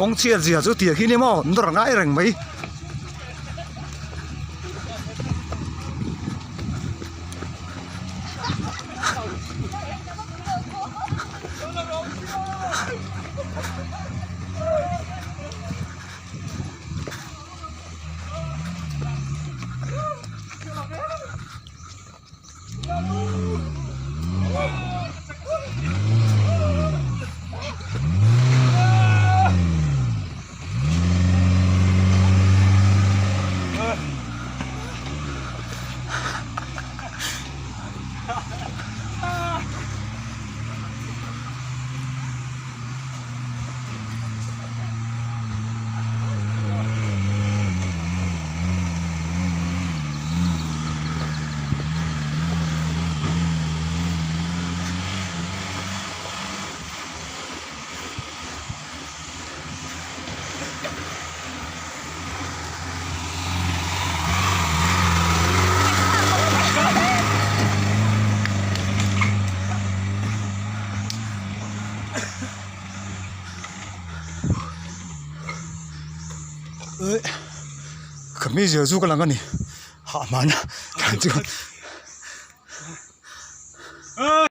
Kawng chhiat zia chu tiang hi ni maw nawr ngai reng mai. Ka hmizia chu ka lang a ni hah hman a.